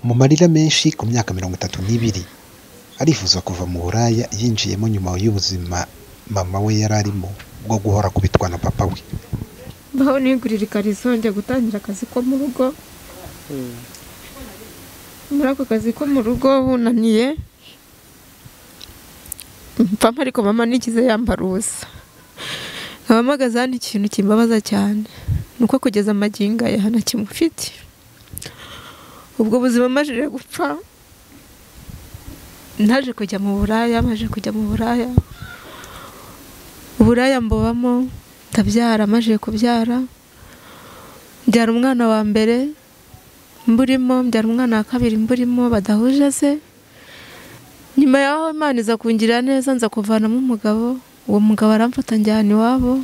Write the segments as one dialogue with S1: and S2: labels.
S1: Mu marira menshi ku myaka 32 arifuza kuva mu buraya yinjiyemo nyuma y'ubuzima mama we yari arimo bwo guhora kubitwa na papa we.
S2: Baho nigurira ikariso njya gutangira akazi ko mu rugo. Muri ako kazi ko mu rugo bunaniye mpampa, ariko mama nikize yambara ubusa. Nkaba mpagaze hano, ikintu kimbabaza cyane nuko kugeza amagingo aya ntakimufite. Ubwo buzima majije gupfa, naje kujya mu buraya, maje kujya mu buraya, uburaya mbubamo, ndabyara, maje kubyara mbyara umwana wa mbere mburimo, mbyara umwana wa kabiri mburimo badahuje se. Nyuma yaho Imana iza kungirira neza, nza kuvanamo umugabo, uwo mugabo aramfata njyana iwabo.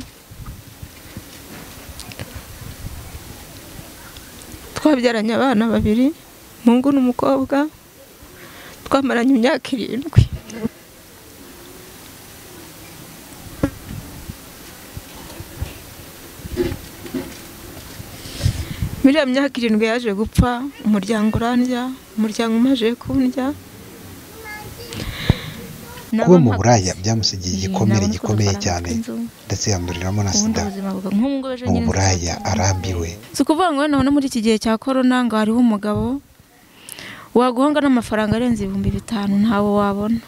S2: Twabyaranye abana babiri, umuhungu n'umukobwa, twamaranye imyaka 7. Muri iyo myaka 7 yaje gupfa, umuryango urandya, umuryango umaze kundya.
S1: Kuba mu buraya byamusigiye igikomere gikomeye cyane, ndetse yanduriramo na sida. Mu buraya arambiwe.
S2: Si ukuvuga ngo noneho muri iki gihe cya korona ngo hariho umugabo waguhonga n'amafaranga arenze 5000 ntawe wabona.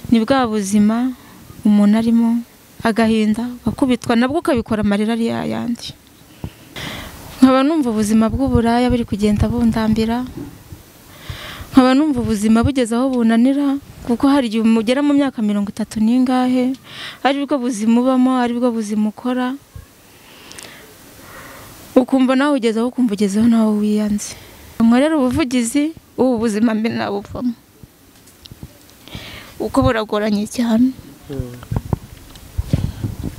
S2: Ni bwa buzima umuntu arimo, agahinda, gakubitwa nabwo ukabikora amarira ari yayandi. Nkaba numva ubuzima bw'uburaya buri kugenda bundambira, nkaba numva ubuzima bugeze aho bunanira, kuko hari igihe mugera mu myaka 30 n'ingahe aribwo buzima ubamo, aribwo buzima ukora, ukumva nawe ugeze aho, ukumva ugezeho nawe wiyanze. Nkorera ubuvugizi, ubu buzima mbe nabuvamo uko buragoranye cyane.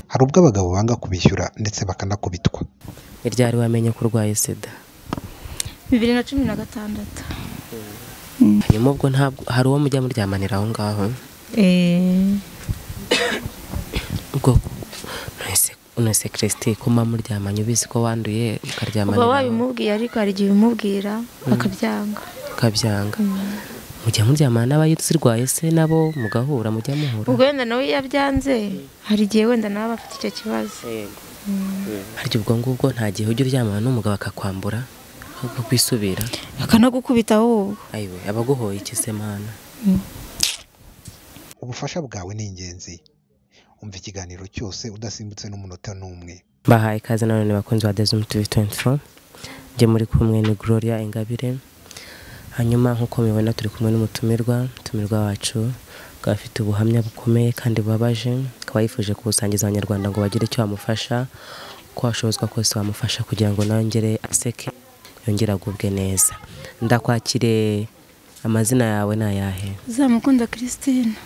S1: Hari ubwo abagabo banga kubishyura ndetse bakanakubitwa.
S3: Ryari wamenye ko urwaye sida?
S2: 2016.
S3: Hanyuma ubwo ntabwo hari uwo mujya muryamanira aho ngaho? Ubwo none Christine, ko mama muryamanye ubizi ko wanduye ukaryamanira?
S2: Uba wabimubwiye, ariko hari igihe umubwira akabyanga.
S3: Akabyanga. Mujya muryamana n'abayirwaye se nabo mugahura, mujya muhura?
S2: Ubwo wenda nawe yabyanze, hari igihe wenda nawe afite icyo kibazo.
S3: Harya ubwo ngubwo nta gihe ujya uryamana n'umugabo akakwambura akakwisubira
S2: akanagukubita ahubwo?
S3: Ayiwe, abaguhoye iki se mana?
S1: Ubufasha bwawe ni ingenzi. Umva ikiganiro cyose udasimbutse n'umunota n'umwe.
S3: Bahaye ikaze nanone bakunzi ba Dezum TV 24. Njye muri kumwe ni Gloria Ingabire. Hanyuma nkuko mubibona turi kumwe n'umutumirwa, umutumirwa wacu akaba afite ubuhamya bukomeye kandi bubabaje, akaba yifuje kubusangiza abanyarwanda ngo bagire icyo bamufasha, ko ashobozwa kose bamufasha kugira ngo nongere aseke, yongere agubwe neza. Ndakwakire, amazina yawe ni ayahe?
S2: Uzamukunda Christine.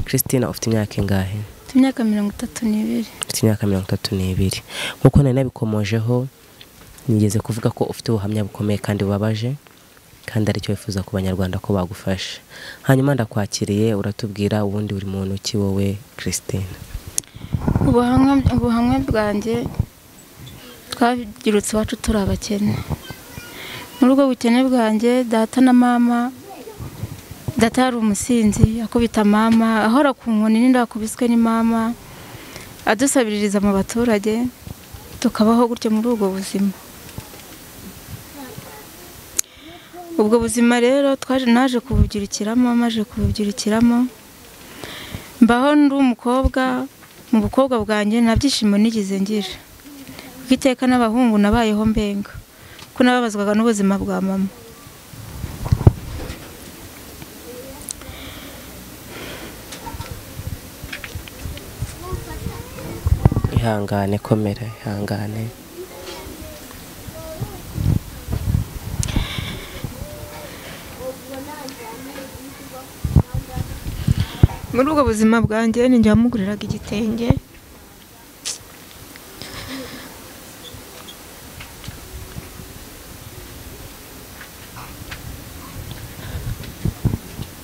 S3: Christine, ufite imyaka ingahe?
S2: Mfite imyaka 32.
S3: Ufite imyaka 32. Nkuko nari nabikomojeho, nigeze kuvuga ko ufite ubuhamya bukomeye kandi bubabaje, kandi aricyo wifuza ku banyarwanda ko bagufasha. Hanyuma ndakwakiriye, uratubwira ubundi uri muntu ki wowe Christine?
S2: Ubuhamya bwanjye, twabirutse iwacu turi abakene. Muri ubwo bukene bwanjye, data na mama, data yari umusinzi, akubita mama, ahora ku nkoni n'inda akubiswe ni mama, adusabiririza mu baturage, tukabaho gutyo muri ubwo buzima. Ubwo buzima rero twaje naje kububyirukiramo, maje kububyirukiramo mbaho ndi umukobwa. Mu bukobwa bwanjye nta byishimo nigeze ngira, kuko iteka n'abahungu nabayeho mbenga, kuko nababazwaga n'ubuzima bwa mama.
S3: Ihangane, komera, ihangane.
S2: Muri ubwo buzima bwanjye ninjye wamuguriraga igitenge,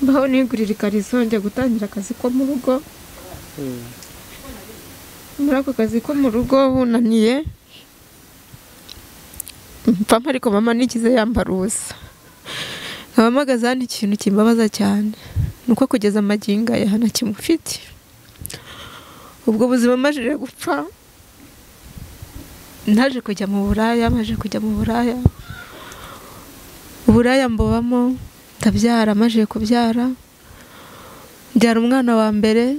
S2: mbaho nigurira ikariso njya gutangira akazi ko mu rugo. Muri ako kazi ko mu rugo bunaniye mpampa, ariko mama nikize yambara ubusa. Nkaba mpagaze hano, ikintu kimbabaza cyane nuko kugeza amagingo aya ntakimufite. Ubwo buzima amajije gupfa, naje kujya mu buraya, maje kujya mu buraya, uburaya mbubamo, ndabyara, maje kubyara mbyara umwana wa mbere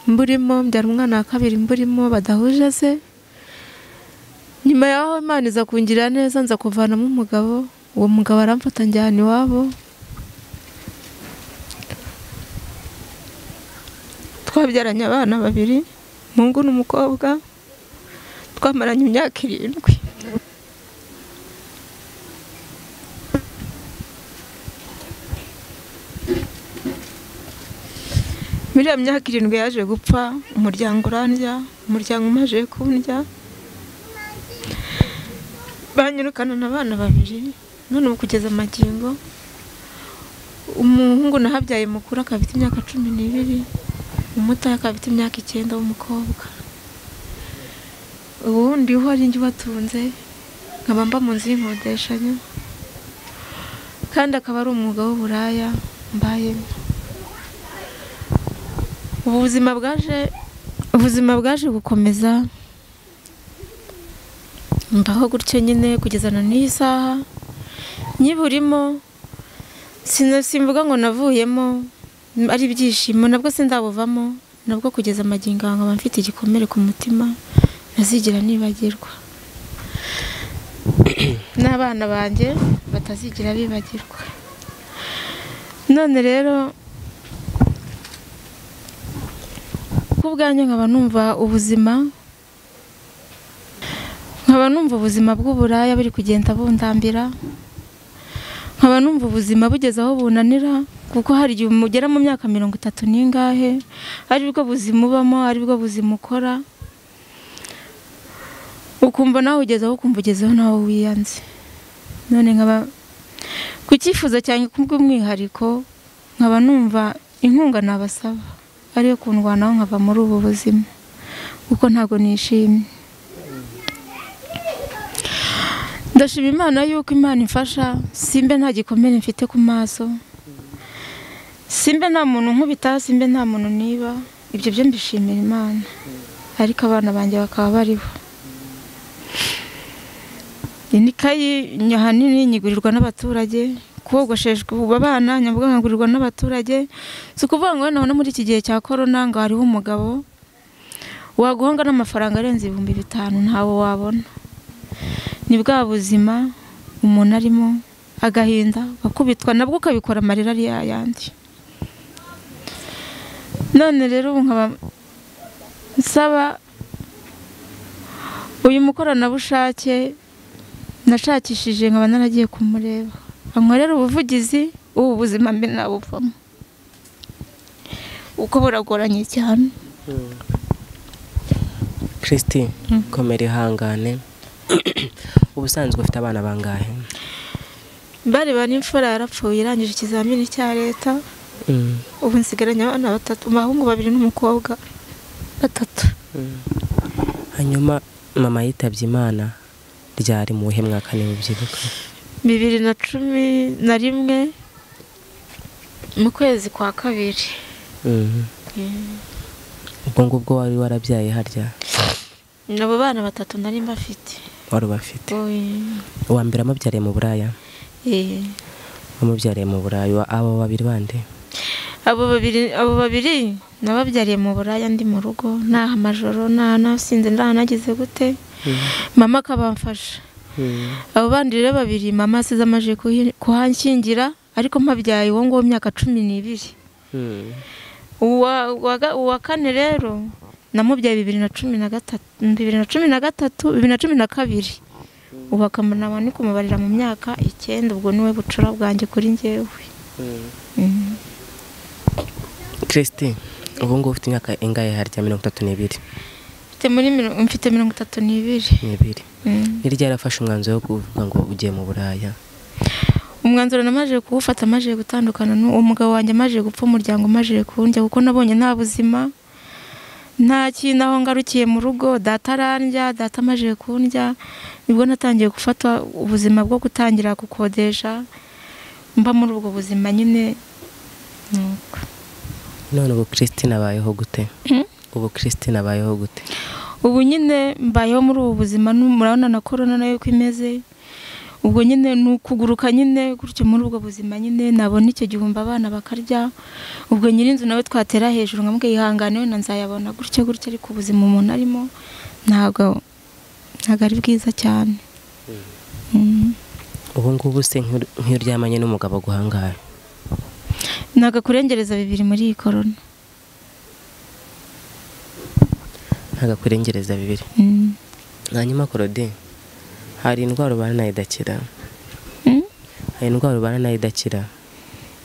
S2: mburimo, mbyara umwana wa kabiri mburimo badahuje se. Nyuma yaho Imana iza kungirira neza, nza kuvanamo umugabo, uwo mugabo aramfata njyana iwabo. Twabyaranye abana babiri, umuhungu n'umukobwa, twamaranye imyaka 7. Muri iyo myaka 7 yaje gupfa, umuryango urandya, umuryango umaze kundya, banyirukana n'abana babiri. None ubu kugeza amagingo, umuhungu nahabyaye mukuru akaba afite imyaka 12, umutoya akaba afite imyaka 9 w'umukobwa. Ubundi ho ari njye ubatunze, nkaba mba mu nzu y'inkodeshanyo, kandi akaba ari umwuga w'uburaya mbayemo. Ubuzima bwaje gukomeza, mbaho gutyo nyine kugeza na n'iyi saha nyiburimo. Simvuga ngo navuyemo ari ibyishimo, nabwo sindabuvamo, nabwo kugeza amagingo nkaba mfite igikomere ku mutima ntazigera nibagirwa, n'abana banjye batazigira bibagirwa. None rero ku bwanjye nkaba numva ubuzima, nkaba numva ubuzima bw'uburaya buri kugenda bundambira, nkaba numva ubuzima bugeze aho bunanira, kuko hari igihe mugera mu myaka 30 n'ingahe ari bwo buzima ubamo, ari bwo buzima ukora, ukumva nawe ugeze aho, ukumva ugezeho nawe wiyanze. None nkaba ku cyifuzo cyanjye kubw'umwihariko, nkaba numva inkunga nabasaba ariyo kundwanaho nkava muri ubu buzima, kuko ntago nishimye. Ndashima Imana yuko Imana imfasha, simbe nta gikomere mfite ku maso, simbe nta muntu nkubita, simbe nta muntu niba, ibyo byo mbishimira Imana, ariko abana banjye bakaba bariho. Ikayi ahanini nyigurirwa n'abaturage, kogosheshwa ubu abana nyavuga nkagurirwa n'abaturage. Si ukuvuga ngo noneho muri iki gihe cya corona ngo hariho umugabo waguhonga n'amafaranga arenze 5000 ntawe wabona. Ni bwa buzima umuntu arimo, agahinda, gakubitwa, nabwo ukabikora amarira ari yayandi. None rero ubu nkaba nsaba uyu mukoranabushake nashakishije, nkaba naragiye kumureba, ankorera ubuvugizi, ubu buzima mbe nabuvamo, uko buragoranye cyane.
S3: Christine, komera ihangane. Ubusanzwe ufite abana bangahe?
S2: Bari bane, imfura yarapfuye irangije ikizamini cya leta. Ubu nsigaranye abana batatu, abahungu 2 n'umukobwa 3.
S3: Hanyuma mama yitabye Imana ryari mu buhe mwaka niba ubyibuka?
S2: 2011 mu kwezi kwa 2.
S3: Ubwo ngubwo wari warabyaye harya?
S2: Nabo bana 3 nari mbafite.
S3: Wari ubafite? Uwa mbere amabyariye mu buraya? Wamubyariye mu buraya, abo babiri bande?
S2: Abo babiri nababyariye mu buraya ndi mu rugo, naha amajoro, nasinze, nagize gute, mama akabamfasha. Abo bandi rero babiri mama asize amaje kuhanshyingira, ariko mpabyaye uwo nguwo myaka 12. Uwa kane rero namubyaye 2013, 2012, ubu akamana ni kumubarira mu myaka 9, ubwo niwe bucura bwanjye kuri njyewe.
S3: Christine, ubu ngubu ufite imyaka ingahe harya? 32.
S2: Mfite 32.
S3: Ni ryari yarafashe umwanzuro wo kuvuga ngo ugiye mu buraya?
S2: Umwanzuro namaje kuwufata maje gutandukana n'uwo mugabo wanjye, maje gupfa, umuryango maje kundya, kuko nabonye nta buzima, nta kintu aho ngarukiye mu rugo, data arandya, data amaje kundya, nibwo natangiye gufata ubuzima bwo gutangira gukodesha, mba muri ubwo buzima nyine nuko.
S3: None ubu Christine abayeho gute? Ubu Christine abayeho gute?
S2: Ubu nyine mbayeho muri ubu buzima, murabona na corona nayo ko imeze. Ubwo nyine nukuguruka nyine gutyo muri ubwo buzima nyine, nabona icyo gihumbi abana bakarya. Ubwo nyirinzu nawe twatera hejuru nkamubwiye ihangane wenda nzayabona gutyo gutyo, ariko ubuzima umuntu arimo ntago ari bwiza cyane.
S3: Ubu ngubu se nk'iyo uryamanye n'umugabo guhangaye?
S2: Nagakurengereza 2 muri iyi corona.
S3: Nagakurengereza 2. Hanyuma Claudine, hari indwara ubana nayo idakira? Hari indwara ubana nayo idakira?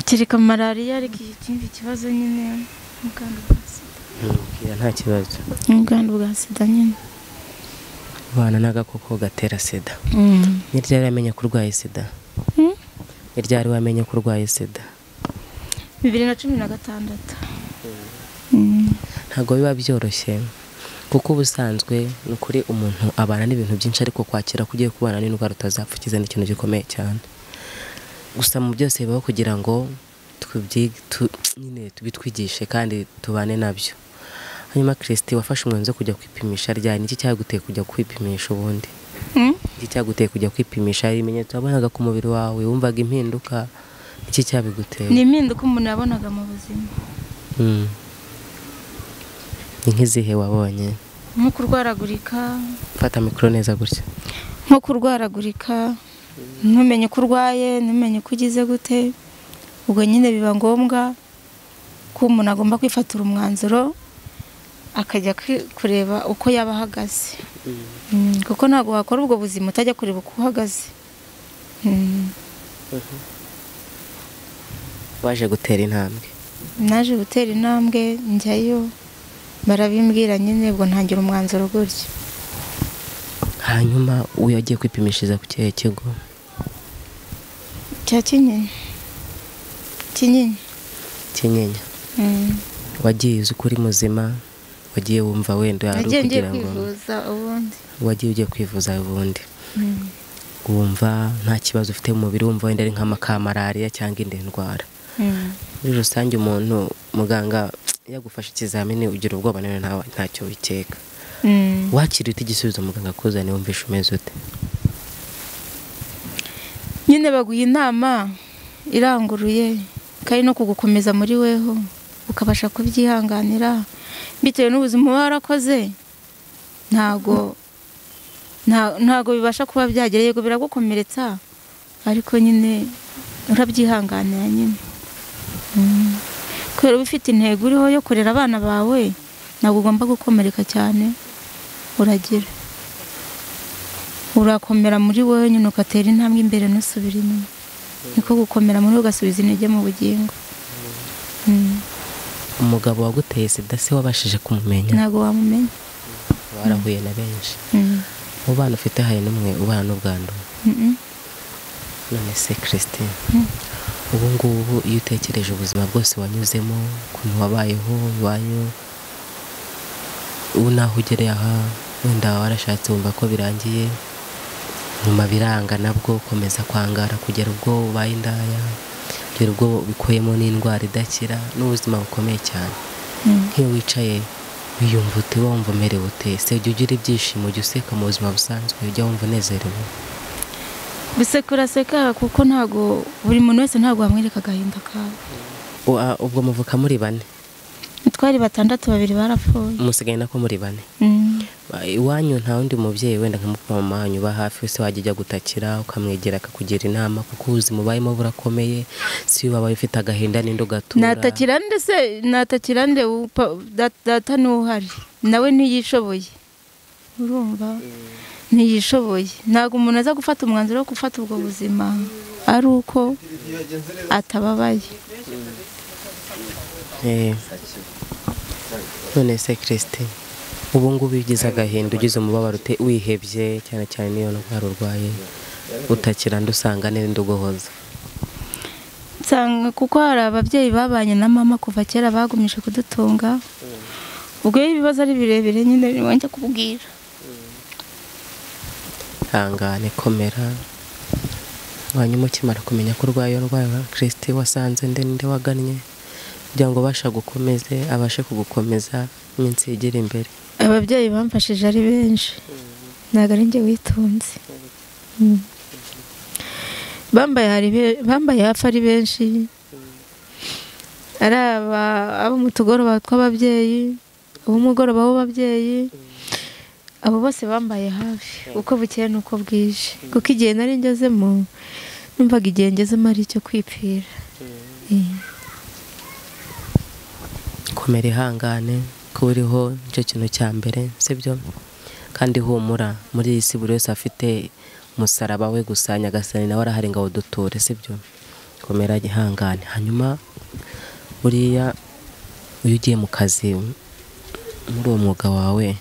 S2: Kereka malariya, ariko ikindi kibazo nyine ubwandu bwa sida.
S3: Nta kibazo.
S2: Ubwandu bwa sida nyine.
S3: Ubana n'agakoko gatera sida. Ni ryari wamenye ko urwaye sida? Ni ryari wamenye ko urwaye sida?
S2: 2016.
S3: Ntabwo biba byoroshye, kuko ubusanzwe ni ukuri umuntu abana n'ibintu byinshi, ariko kwakira ko ugiye kubana n'indwara utazapfukiza ni ikintu gikomeye cyane. Gusa mu byose bibaho kugira ngo nyine tubitwigishe kandi tubane nabyo. Hanyuma Christy, wafashe umwanzuro wo kujya kwipimisha ryari? Niki cyaguteye kujya kwipimisha ubundi? Niki cyaguteye kujya kwipimisha? Hari ibimenyetso wabonaga ku mubiri wawe, wumvaga impinduka? Niki cyabiguteye?
S2: Ni impinduka umuntu yabonaga mu buzima.
S3: Ni nk'izihe wabonye?
S2: Nko kurwaragurika.
S3: Fata mikoro neza gutya.
S2: Nko kurwaragurika, ntumenye uko urwaye, ntumenye uko ugize gute. Ubwo nyine biba ngombwa ko umuntu agomba kwifatira umwanzuro akajya kureba uko yaba ahagaze. Kuko ntabwo wakora ubwo buzima utajya kureba uko uhagaze.
S3: Waje gutera intambwe?
S2: Naje gutera intambwe njyayo, barabimbwira nyine, ubwo ntangira umwanzuro gutyo.
S3: Hanyuma uyu agiye kwipimishiriza ku kihe kigo?
S2: Cya Kinyinya. Kinyinya.
S3: Kinyinya. Wagiye uzi ko uri muzima, wagiye wumva wenda ari ukugira ngo
S2: kwivuza ubundi.
S3: Wagiye ugiye kwivuza ubundi. Wumva nta kibazo ufite mu mubiri, wumva wenda ari nk'amaka malaria cyangwa indi ndwara. Muri rusange umuntu muganga yagufasha ikizamini ugira ubwoba none ntacyo wikeka. Wakira ute igisubizo muganga akuzaniye, wumvisha umeze ute?
S2: Nyine baguha inama iranguruye kandi no kugukomeza muri weho ukabasha kubyihanganira bitewe n'ubuzima uba warakoze. Ntago bibasha kuba byagera, yego biragukomeretsa ariko nyine urabyihanganira nyine. Kubera uba ufite intego uriho yo kurera abana bawe, ntabwo ugomba gukomereka cyane, uragira urakomera muri wowe nyine, ugatera intambwe imbere ntusubire inyuma. Niko gukomera muri wowe, ugasubiza intege mu bugingo.
S3: Umugabo waguteye sida se wabashije kumumenya?
S2: Ntabwo wamumenya.
S3: Warahuye na benshi. Mu bana ufite hari n'umwe ubana n'ubwandu? None se Christine, ubu ngubu iyo utekereje ubuzima bwose wanyuzemo, ukuntu wabayeho iwanyu, ubu naho ugereye aha, wenda warashatse wumva ko birangiye, nyuma biranga nabwo ukomeza kwangara kugera ubwo ubaye indaya, kugera ubwo bikuyemo n'indwara idakira, n'ubuzima bukomeye cyane. Nk'iyo wicaye wiyumva ute, wumva umerewe ute? Se ujya ugira ibyishimo, ujya useka mu buzima busanzwe, ujya wumva unezerewe?
S2: Guseka uraseka, kuko ntago buri muntu wese ntago wamwereka agahinda kawe.
S3: Ubwo muvuka muri bane?
S2: Twari 6, 2 barapfuye.
S3: Musigaye nako muri 4. Iwanyu nta wundi mubyeyi wenda nka mama wanyu ba hafi wese wajya ujya gutakira ukamwegera akakugira inama, kuko ubuzima ubayemo burakomeye, si wabaye ufite agahinda n'indi ugatura?
S2: Natakira nde se? Natakira nde? Data niwe uhari, nawe ntiyishoboye. Urumva? Ntiyishoboye. Ntabwo umuntu aza gufata umwanzuro wo gufata ubwo buzima ari uko atababaye.
S3: None se Christine, ubu ngubu iyo ugize agahinda, ugize umubabaro, wihebye cyane cyane niyo ndwara urwaye, utakira ndusanga n'indi ugohoza?
S2: Nsanga kuko hari ababyeyi babanye na mama kuva kera bagumije kudutunga. Ubwo iyo ibibazo ari birebire nyine njya kubwira.
S3: Ihangane, komera, Hanyuma ukimara kumenya ko urwaye iyo ndwara Christy, wasanze nde nde wagannye kugira ngo ubashe gukomeze abashe kugukomeza iminsi yegera imbere?
S2: Ababyeyi bamfashije ari benshi, ntabwo ari njye witunze. Bambaye hafi ari benshi, ari abo mu tugoroba tw'ababyeyi, ab'umugoroba w'ababyeyi, abo bose bambaye hafi uko bukeye n'uko bwije, kuko igihe nari ngezemo numvaga igihe ngezemo ari icyo kwipfira.
S3: Komera, ihangane, kuba uriho nicyo kintu cya mbere, sibyo? Kandi humura, muri iyi si buri wese afite umusaraba we, gusa Nyagasani nawe arahari ngo awuduture, sibyo? Komera, ihangane. Hanyuma buriya iyo ugiye mu kazi muri uwo mwuga wawe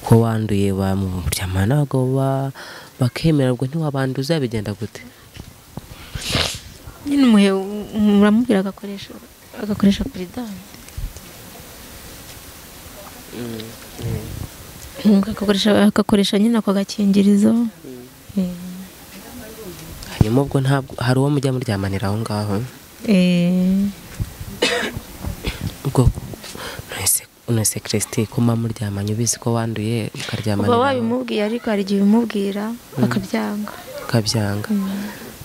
S3: ko wanduye bamuryamana n'abagabo bakemera, ubwo ntiwabanduza bigenda gute?
S2: Nyine muramubwira agakoresha puridanse, agakoresha nyine ako gakingirizo.
S3: Hanyuma ubwo ntabwo hari uwo mujya muryamanira aho ngaho? Ubwo none Christy, ko mba muryamanye ubizi ko wanduye ukaryamanira?
S2: Uba wabimubwiye, ariko hari igihe ubimubwira akabyanga.
S3: Akabyanga.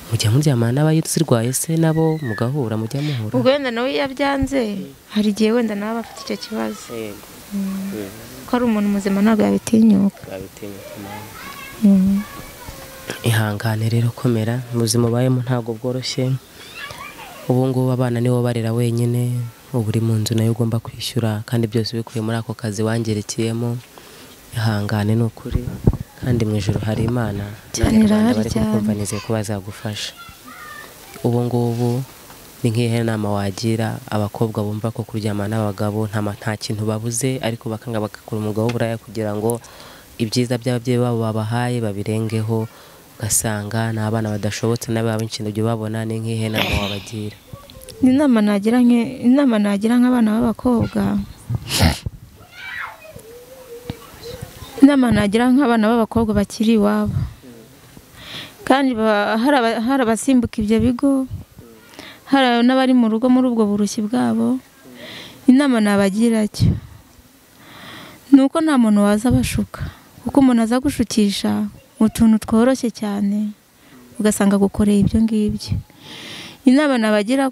S3: Mujya muryamana n'abayirwaye se nabo mugahura, mujya muhura?
S2: Ubwo wenda nawe iyo abyanze hari igihe wenda nawe aba afite icyo kibazo. Ko ari umuntu muzima ntabwo yabitinyuka.
S3: Ihangane rero, komera, ubuzima ubayemo ntabwo bworoshye. Ubu ngubu abana nibo barera wenyine, ubu uri mu nzu nayo ugomba kwishyura, kandi byose ubikuye muri ako kazi wangerekeyemo. Ihangane ni ukuri, kandi mu ijuru hari Imana,
S2: Cyane
S3: bari kukumva, nizeye ko bazagufasha. Ubu ngubu ni nk'ihe nama wagira abakobwa bumva ko kuryamana n'abagabo nta kintu babuze, ariko bakanga bagakora umwuga w'uburaya kugira ngo ibyiza by'ababyeyi babo babahaye babirengeho, ugasanga ni abana badashobotse n'ababa ikintu ibyo babona, ni nk'ihe nama wabagira?
S2: Inama nagira nk'abana b'abakobwa, inama nagira nk'abana b'abakobwa bakiri iwabo, kandi hari abasimbuka ibyo bigo, hari n'abari mu rugo muri ubwo burushyi bwabo, inama nabagira cyo ni uko nta muntu waza abashuka, kuko umuntu aza gushukisha utuntu tworoshye cyane ugasanga gukoreye ibyo ngibyo. Inama nabagira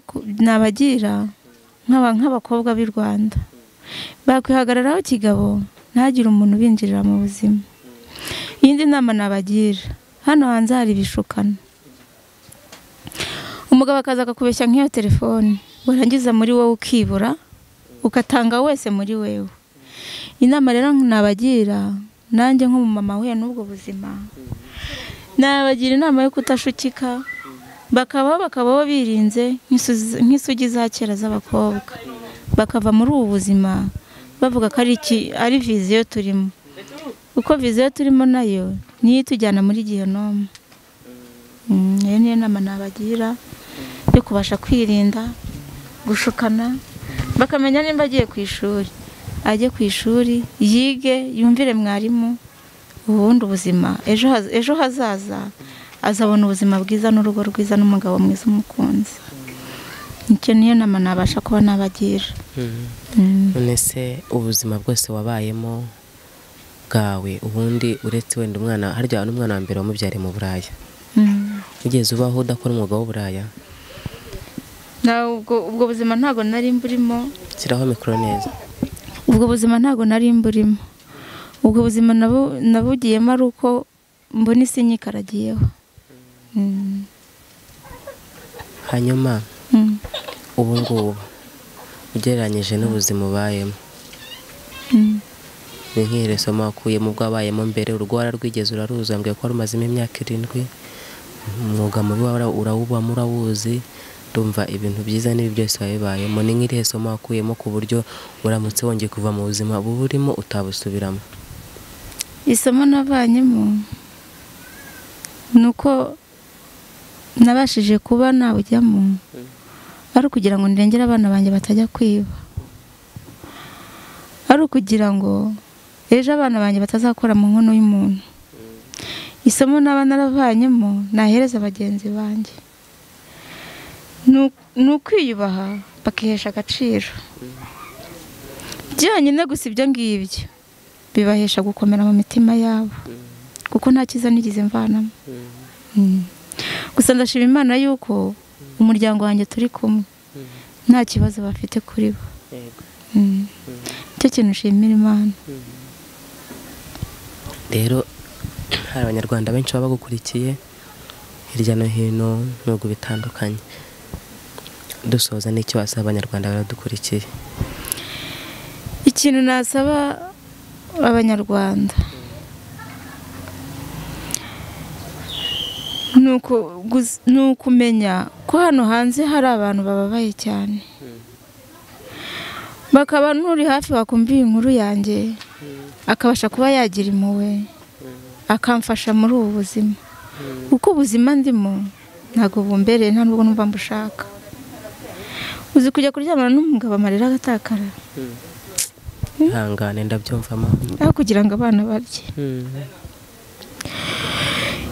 S2: nk'abakobwa b'i Rwanda, bakwihagararaho kigabo, ntagire umuntu ubinjirira mu buzima. Iyindi nama nabagira, hano hanze hari ibishukano, umugabo akaza akakubeshya nk'iyo telefone, warangiza muri wowe ukibura, ugatanga wese muri wewe. Inama rero nabagira nanjye nk'umumama uhuye n'ubwo buzima, nabagira inama yo kutashukika, bakabaho birinze nk'isugi za kera z'abakobwa, bakava muri ubu buzima bavuga ko ari viziyo turimo, kuko viziyo turimo nayo niyo itujyana muri gihenomu. Iyo niyo nama nabagira yo kubasha kwirinda gushukana, bakamenya nimba agiye ku ishuri ajye ku ishuri yige, yumvire mwarimu, ubundi ubuzima ejo hazaza azabona ubuzima bwiza n'urugo rwiza n'umugabo mwiza umukunzi. Icyo niyo nama nabasha kuba nabagira.
S3: None se ubuzima bwose wabayemo bwawe, ubundi uretse wenda umwana, harya n'umwana wa mbere wamubyariye mu buraya, ugeze ubaho udakora umwuga w'uburaya?
S2: Ubwo buzima ntabwo nari mburimo.
S3: Shyiraho mikoro neza.
S2: Ubwo buzima ntabwo nari mburimo. Ubwo buzima nabugiyemo ari uko mbona isi nyikaragiyeho.
S3: Hanyuma ubu ngubu ugereranyije n'ubuzima ubayemo, ni nk'ihe somo wakuyemo ubwo wabayemo mbere? Urugo wararwigeze uraruzi, wambwiye ko warumazemo imyaka 7, umwuga mubi urawubamo urawuzi, ndumva ibintu byiza n'ibi byose wabibayemo. Ni nk'irihe somo wakuyemo ku buryo uramutse wongeye kuva mu buzima buba urimo utabusubiramo?
S2: Isomo navanyemo ni uko nabashije kuba nawujyamo ari ukugira ngo ndengere abana banjye batajya kwiba, ari ukugira ngo ejo abana banjye batazakora mu nkono y'umuntu. Isomo naba naravanyemo nahereza bagenzi banjye ni ukwiyubaha bakihesha agaciro. Byonyine gusa ibyo ngibyo bibahesha gukomera mu mitima yabo, kuko nta cyiza nigeze mvanamo. Gusa ndashima Imana yuko umuryango wanjye turi kumwe nta kibazo bafite kuri bo. Icyo kintu nshimira Imana.
S3: Rero hari abanyarwanda benshi baba bagukurikiye hirya no hino mu bihugu bitandukanye, dusoza n'icyo wasaba abanyarwanda baradukurikiye?
S2: Ikintu nasaba abanyarwanda ni ukumenya ko hano hanze hari abantu bababaye cyane, bakaba n'uri hafi wakumva iyi nkuru yanjye akabasha kuba yagira impuhwe akamfasha muri ubu buzima, kuko ubuzima ndimo ntabwo bumbereye, nta nubwo numva mbushaka. Uzi kujya kuryamana n'umugabo amarira agatakara.
S3: Ihangane ndabyumvamo.
S2: Aho kugira ngo abana barye.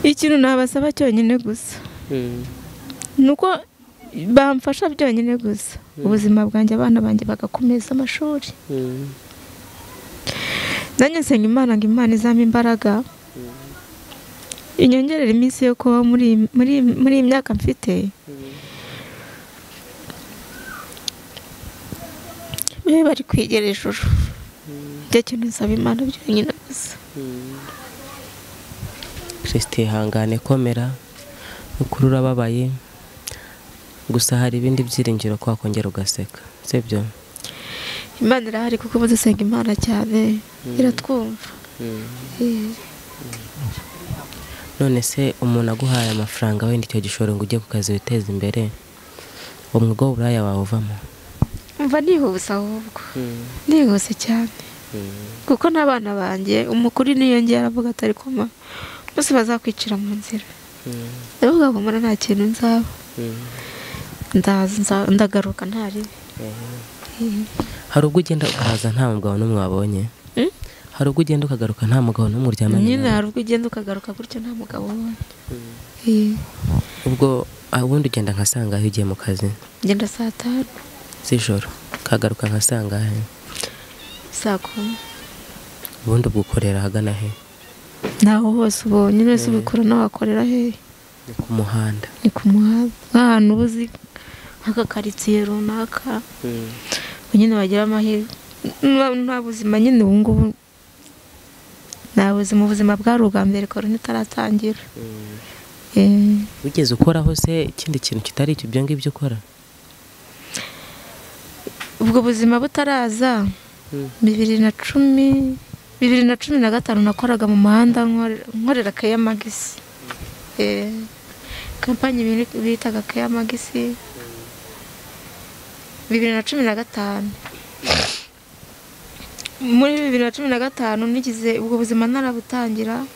S2: Ikintu nabasaba cyonyine gusa nuko bamfasha byonyine gusa ubuzima bwanjye, abana banjye bagakomeza amashuri. Nanjye nsenga Imana ngo Imana izampe imbaraga inyongerera iminsi yo kuba muri iyi myaka mfite, babe bari kwegera ijuru. Icyo kintu nsaba Imana byonyine gusa.
S3: Christ, ihangane, komera, ukuri urababaye, gusa hari ibindi byiringiro ko wakongera ugaseka, sibyo?
S2: Imana irahari kuko ubu dusenga Imana cyane iratwumva.
S3: None se umuntu aguhaye amafaranga wenda icyo gishoro ngo ujye ku kazi witeze imbere, umwuga w'uburaya wawe uvamo?
S2: Umva nihuse ahubwo nihuse cyane, kuko n'abana banjye umukuru niyongera aravuga atari koma bose bazakwicira mu nzira. Ndavuga ngo mbona nta kintu nzaba, ndaza ndagaruka nta ribi.
S3: Hari ubwo ugenda ukaza nta mugabo n'umwe wabonye? Hari ubwo ugenda ukagaruka nta mugabo n'umwe uryamanye?
S2: Nyine hari ubwo ugenda ukagaruka gutyo nta mugabo ubonye.
S3: Ubwo ubundi ugenda nka saa ngahe ugiye mu kazi?
S2: Ngenda saa 5
S3: z'ijoro, ukagaruka nka saa ngahe?
S2: Saa 10.
S3: Ubundi ubwo ukorera ahagana he?
S2: Naho hose ubonye wese ubikora nawakorera he?
S3: Ni ku muhanda.
S2: Ni ku muhanda nk'ahantu uba uzi nk'akakaritsiye runaka, nyine bagira amahirwe. Nta buzima nyine ubu ngubu, nta buzima, ubuzima bwari ubwa mbere korona itaratangira.
S3: Wigeze ukoraho se ikindi kintu kitari ibyo ngibyo ukora?
S2: Ubwo buzima butaraza 2010 2015 nakoraga mu muhanda nkorera Keya Magisi. Kampani bitaga Keya Magisi 2015. Muri 2015 nigize ubwo buzima narabutangira,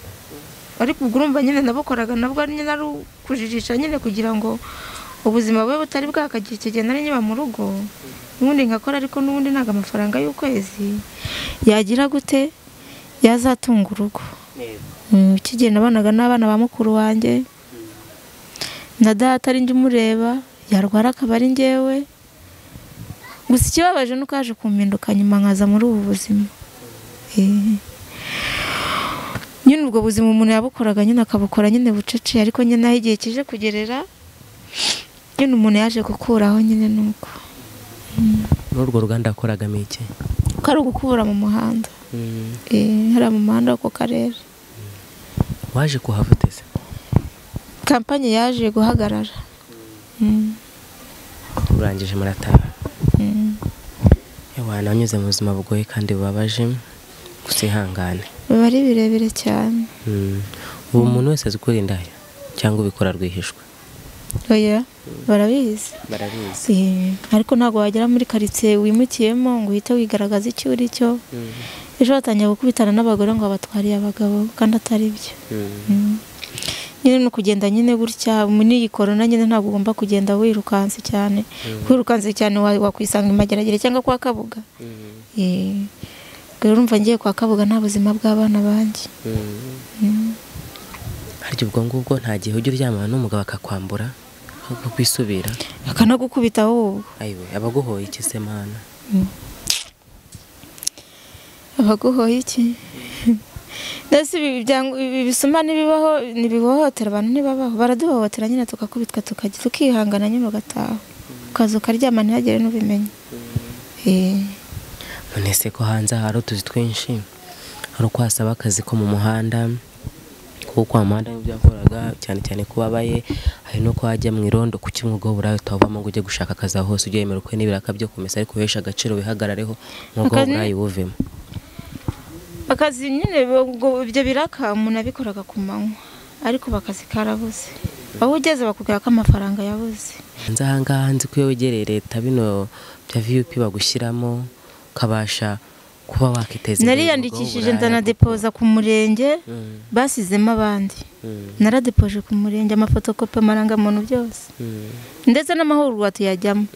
S2: ariko ubwo urumva nyine nabukoraga nabwo nyine ari kujijisha nyine kugira ngo ubuzima bube butari bwakagira icyo gihe nari nkiba mu rugo, n'ubundi nkakora, ariko n'ubundi ntago amafaranga y'ukwezi yagira gute yazatunga urugo. Iki gihe nabanaga n'abana ba mukuru wanjye na data ari njye umureba, yarwara akaba ari njyewe. Gusa ikibabaje nuko yaje kumpinduka nyuma nkaza muri ubu buzima. Nyine ubwo buzima umuntu yabukoraga nyine akabukora nyine bucece, ariko nyine aho igihe kije kugerera nyine umuntu yaje gukuraho nyine nuko.
S3: Muri urwo ruganda wakoragamo iki?
S2: Ko ari ugukubura mu muhanda. Hariya mu muhanda wo ku karere.
S3: Waje kuhava ute se?
S2: Kampani yaje guhagarara.
S3: Urangije murataha. Ewa, nanyuze mu buzima bugoye kandi bubabaje, gusa ihangane.
S2: Biba ari birebire cyane.
S3: Ubu umuntu wese azi ukora indaya cyangwa ubikora rwihishwa?
S2: Oya, barabizi.
S3: Barabizi.
S2: Ariko ntabwo wagera muri karitsiye wimukiyemo ngo uhite wigaragaza icyo uri cyo. Ejo batangiye gukubitana n'abagore ngo babatwariye abagabo kandi atari byo. Nyine ni ukugenda nyine gutya muri iyi korona nyine ntabwo ugomba kugenda wirukanse cyane. Wirukanse cyane wakwisanga imageragere cyangwa kwa Kabuga. Rero urumva ngiye kwa Kabuga nta buzima bw'abana banjye.
S3: Harya ubwo ngubwo nta gihe ujya uryamana n'umugabo akakwambura akakwisubira
S2: akanagukubita ahubwo?
S3: Ayiwe, abaguhoye iki se mana?
S2: Abaguhoye iki? Ndetse ibi bisuma n'ibibaho ntibihohotera abantu, ntibabaho, baraduhohotera nyine tukakubitwa tukajya tukihangana nyine ugataha ukaza ukaryama ntihagire n'ubimenya.
S3: None se ko hanze hari utuzi twinshi, hari uko wasaba akazi ko mu muhanda, kuko kwa muhanda n'ibyo yakoraga cyane cyane ko babaye, hari nuko wajya mu irondo kuki umwuga w'uburaya utawuvamo ngo ujye gushaka akazi aho hose ujye wemera ukwe n'ibiraka byo kumesa ariko uhesha agaciro wihagarareho umwuga w'uburaya uwuvemo.
S2: Akazi nyine ibyo biraka umuntu abikoraga ku manywa ariko bakazi karabuze, aho ugeze bakubwira ko amafaranga yabuze.
S3: Hanze aha ngaha nzi ko iyo wegereye leta bino bya VUP bagushyiramo ukabasha kuba wakiteza imbere.
S2: Nariyandikishije ndanadepoza ku murenge, basizemo abandi, naradepoje ku murenge amafotokopi, amarangamuntu byose, ndetse n'amahugurwa tuyajyamo,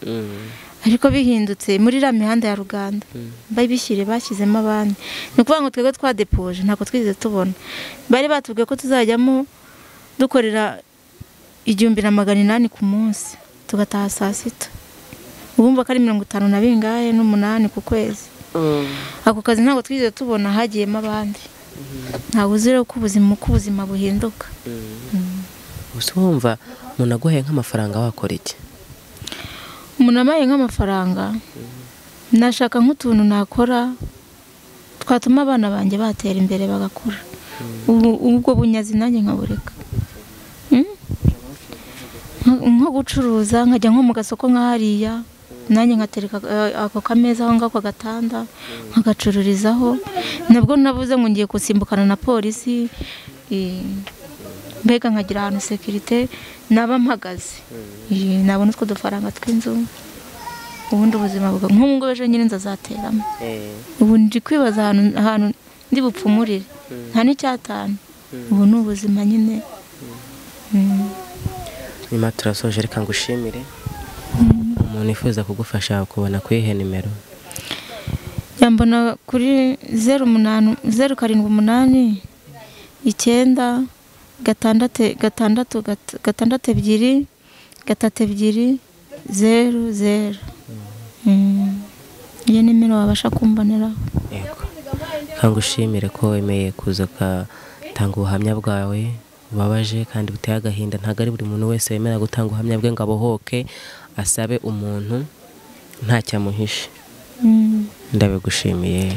S2: ariko bihindutse muri iriya mihanda ya Ruganda babishyire bashyizemo abandi. Ni ukuvuga ngo twebwe twadepoje ntabwo twigeze tubona, bari batubwiye ko tuzajyamo dukorera 1800 ku munsi tugataha saa sita, ubumva ko ari 58 n'umunani ku kwezi. Ako kazi ntabwo twigeze tubona, hagiyemo abandi. Ntabwo uzi rero ko ubuzima buhinduka.
S3: Gusa wumva umuntu aguhaye nk'amafaranga wakora iki?
S2: Umuntu amaye nk'amafaranga nashaka nk'utuntu nakora twatuma abana banjye batera imbere bagakura, ubwo bunyazi nanjye nkabureka, nko gucuruza nkajya nko mu gasoko nka hariya nanjye nkatereka ako kameza aho ngaho gatanda nkagacururizaho. Nabwo nabuze ngo ngiye gusimbukana na polisi, mbega nkagira ahantu sekirite naba mpagaze, nabona utwo dufaranga tw'inzu, ubundi ubuzima bwa nk'ubu ngubu ejo nyine nzazateramo. Ubu ndi kwibaza ahantu ndi bupfumurire nta n'icyatanu, ubu ni ubuzima nyine.
S3: Nyuma turasoje, reka ngushimire. Umuntu yifuza kugufasha kubona kuri ihe nimero?
S2: Yambona kuri 08 078 9 6 6 6 2 3 2 0 0. Iyo nimero wabasha kumboneraho.
S3: Yego, kangushimire ko wemeye kuza ugatanga ubuhamya bwawe bubabaje kandi buteye agahinda. Ntabwo ari buri muntu wese wemera gutanga ubuhamya bwe ngo abohoke asabe umuntu ntacyo amuhishe. Ndabigushimiye.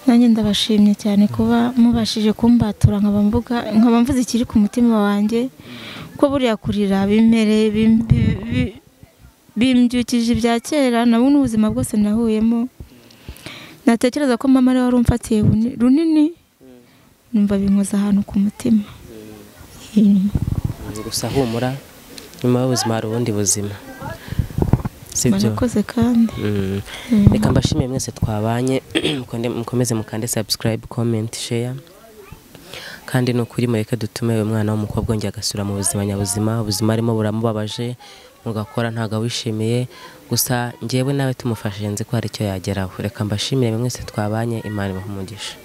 S2: Nanjye ndabashimye cyane kuba mubashije kumbatura nkaba mvuze ikiri ku mutima wanjye, ko buriya kurira bimere bimbyukije ibya kera nabo n'ubuzima bwose nahuyemo. Natekereza ko mama ari wari umfatiye runini, numva binkoza ahantu ku mutima.
S3: Gusa humura, nyuma y'ubuzima hari ubundi buzima.
S2: Murakoze kandi.
S3: Reka mbashimiye mwese twabanye, mukomeze mukande subscribe, comment, share. Kandi ni ukuri mureke dutume uyu mwana w'umukobwa wongera agasubira mu buzima nyabuzima. Ubuzima arimo buramubabaje, mugakora ntabwo awishimiye, gusa njyewe nawe tumufashije nzi ko hari icyo yageraho. Reka mbashimire mwese twabanye, Imana ibahe umugisha.